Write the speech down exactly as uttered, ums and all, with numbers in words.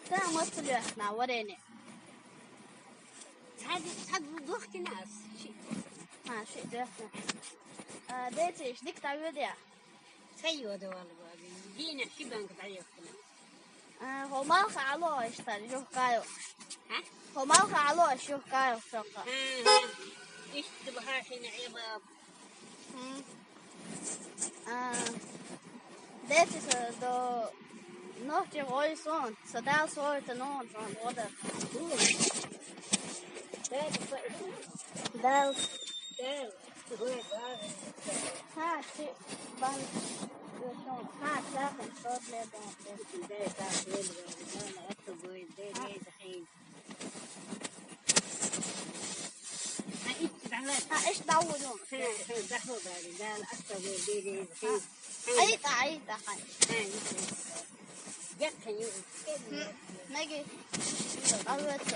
Цхьа мацаллехна варени. Цхьа, цхьа дохкина ас. Ши. Ха, ши дохкина. А, дециш, дик тавёдя. Цхьа йода вала баби. Дина ши банк дайохкина. А, хомал хало иштар, жохкайо. Ха? Хомал хало шохкайо шока. Ага. Ишт бахашина эба. М. А, деци са до нохчи гойсон, са дал сойта нон, жон вода. Дал. Дал. Ха, чи бан. Ха, чакан, сот ле бан. Ха, иш давудун. Айта, айта, хай. Наги. Авет.